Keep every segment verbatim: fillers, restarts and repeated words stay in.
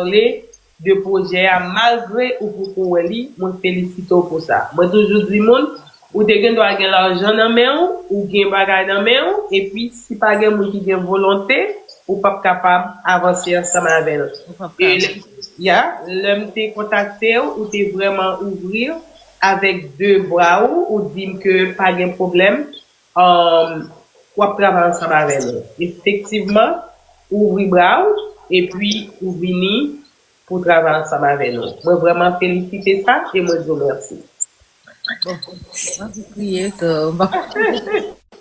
pale de pwojè a, malgre ou poko wè li, mwen felisite w pou sa. Mwen toujou di moun, ou te gen dwa gen lajan nan men w, ou gen bagay nan men w, epi si pa gen moun ki gen volonte, ou p ap kapab avanse ansanm avè l. Ou p ap E kapab. lè, ya, lè m te kontakte w, ou te vrèman ouvri avèk de bra w, ou di m ke pa gen pwoblèm, um, w ap travay ansanm avè nou. Efektivman, ou ouvri bra w, epi ou vini pou travay ansanm avè nou. Mwen vrèman felisite sa e mwen di w mèsi. Bon, m ap kriye, so, m ap,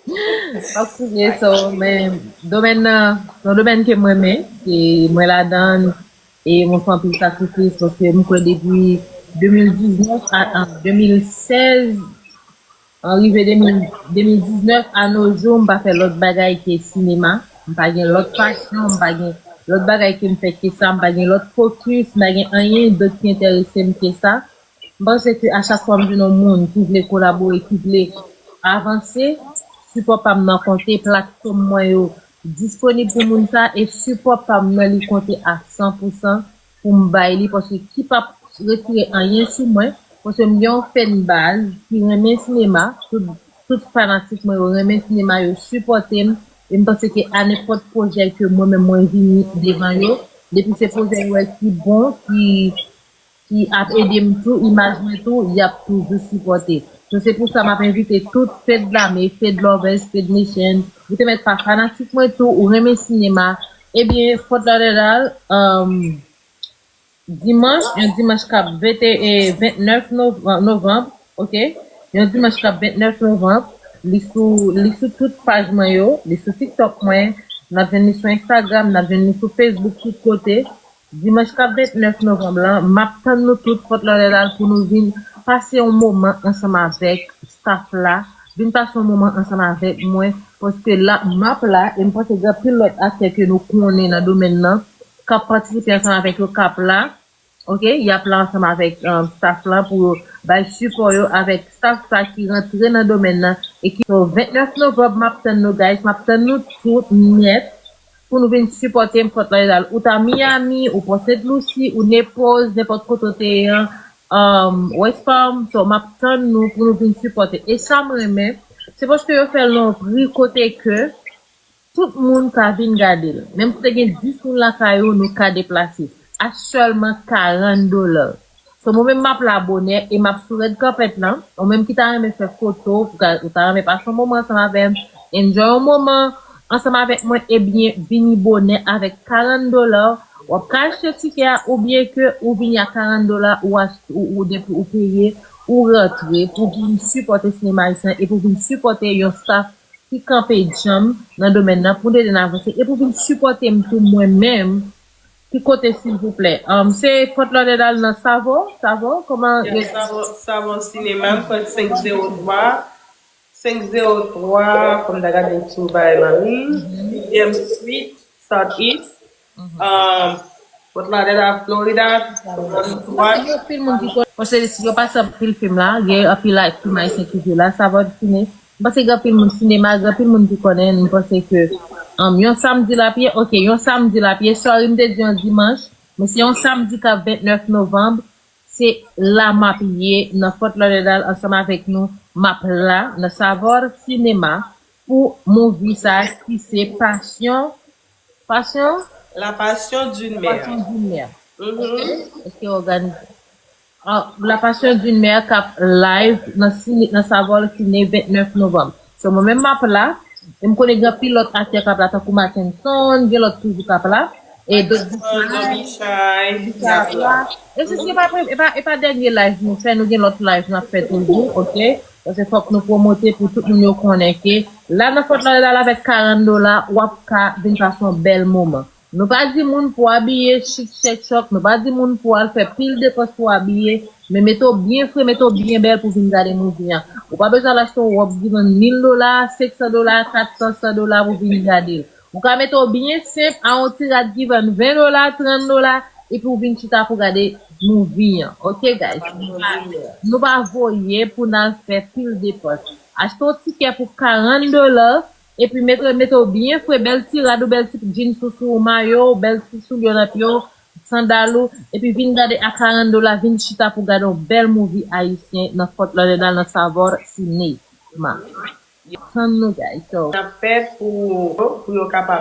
m ap kriye, so, men domèn nan, se yon domèn ke mwen renmen, se mwen ladan, e mwen fè anpil sakrifis, paske m kwè depi de mil diznèf a, a de mil sèz, an rive de mil, de mil diznèf a no jou, m pa fè lòt bagay ke sinema. M pa gen lòt pasyon, m pa gen lòt bagay ke m fè ke sa, m pa gen lòt fokis, m pa gen anyen dòt ki enterese m ke sa. M panse ke a chak fwa m jwenn yon moun ki vle kolabore, ki vle avanse, sipò pa m nan konte, platfòm mwen yo disponib pou moun sa, e sipò pa m nan li konte a san pou san pou m bay li, paske ki p ap retire anyen sou mwen, paske m gen yon fan baz ki renmen sinema, tout, tout fanatik mwen yo renmen sinema, yo sipòte m, e m panse ke a nenpòt pwojè ke mwen menm mwen vini devan yo, depi se pwojè yo wè ki bon, ki, ki ap ede m tou, imaj mwen tou, y ap toujou sipòte. So, se pou sa m ap envite tout Fed Lame, Fed Lovers, Fed Nation, ou te mèt pa fanatik mwen tou, ou renmen sinema, ebyen, Fort Lauderdale, um, dimanch, yon dimanch k ap vennde, e, vennèf nov-, novanm, oke? Yon dimanch k ap vennèf novanm, li sou, li sou tout paj mwen yo, li sou TikTok mwen, n ap jwenn li sou Instagram, n ap jwenn li sou Facebook, tout kote. Dimanch k ap vennèf novanm lan, m ap tann nou tout Fort Lauderdale pou nou vin pase yon moman ansanm avèk staff la, vin pase yon moman ansanm avèk mwen, paske la, m ap la, e m panse gen anpil lòt aktè ke nou konnen nan domèn nan, k ap patisipe ansanm avèk yo, k ap la, oke, y ap la ansanm avèk, um, staff lan pou yo bay sipò yo avèk staff sa ki rantre nan domèn nan e ki, so, vennèf novanm, m ap tann nou, guys, m ap tann nou tout nèt pou nou vin sipòte m Fort Lauderdale. Ou ta Miami, ou pa Sent Lusi, ou Naples, nenpòt kote w te ye an, um, West Palm, so, m ap tann nou pou nou vin sipòte. E sa m renmen, se paske yo fè l nan yon pri kote ke tout moun ka vin gade l. Menm si te gen dis moun lakay ou, nou ka deplase. A sèlman karant dola. So, mwen menm m ap la bonè e m ap sou rèd kapèt lan. Ou menm ki ta renmen fè foto, ou ka, ou ta renmen pase yon moman ansanm avè m, enjoy yon moman ansanm avèk mwen, ebyen, vini bonè avèk karant dola. W ap ka achte tikè a, oubyen ke ou vini a karant dola, ou achte, ou, ou depi ou peye, ou rantre pou vin sipòte sinema ayisyen e pou vin sipòte yon staff ki kanpe djanm nan domèn nan pou n ede n avanse e pou vin sipòte m tou mwen menm. Ki kote, silvouplè? Um, se Fort Lauderdale nan Savo? Savo? Kòman? Yeah, Savo, Savo Cinema, m kwè senk zewo twa, senk zewo twa, fò m ta gade sou bagay lan wi. Sizyèm Street, Southeast. Um, Fort Lauderdale, Florida, Fort Lauderdale. Gen anpil moun ki konnen, paske yo pase anpil fim la, gen anpil fim ayisyen ki jwe la, Savo Cine. M panse gen anpil moun sinema, gen anpil moun ki konnen, m panse ke, um, yon samdi l ap ye, oke, yon samdi l ap ye, sorry, m te di yon dimanch, men se yon samdi k ap vennèf novanm, se la m ap ye nan Fort Lauderdale ansanm avèk nou, m ap la nan Savor Cinema pou movie sa ki se Passion, Passion? La Passion d'une mère. Passion d'une mère. Mhm. Oke? Èske òganize? Ah, La Passion d'une mère k ap live nan sine, nan Savor Cine vennèf novanm. So, mwen menm m ap la, e m konnen gen anpil lòt aktè k ap la, tankou Mackenson, gen lòt toujou k ap la. E dòt Mackenson, Bobby Chay, Bobby Chay k ap la. E si, si, e pa pre-, e pa, e pa dènye live nou fè, nou gen lòt live n ap fè toujou, oke? Paske fòk nou pwomote pou tout moun yo konnen ke la nan Fort Lauderdale avèk karant dola, w ap ka vin pase yon bèl moman. Nou pa di moun pou abiye chik chèk chòk, nou pa di moun pou al fè pil depans pou abiye, men mete w byen fre, mete w byen bèl pou vin gade movie an. Ou pa bezwen al achte yon wòb ki vann mil dola, senk san dola, kat san, san dola pou vin gade l. Ou ka mete w byen senp a yon ti rad ki vann ven dola, trant dola, epi w vin chita pou gade movie an. Oke, guys? Nou pa, nou pa voye pou n al fè pil depans. Achte yon tikè pou karant dola, epi mete, mete w byen fre, bèl ti rad ou, bèl ti jeans ou sou ou, mayo, bèl ti soulye w nan pye w, sandal ou, epi vin gade a karant dola, vin chita pou gade yon bèl movie ayisyen nan Fort Lauderdale nan Savor Cinema. Tann nou, guys. So, Ap fèt pou pou yo kapab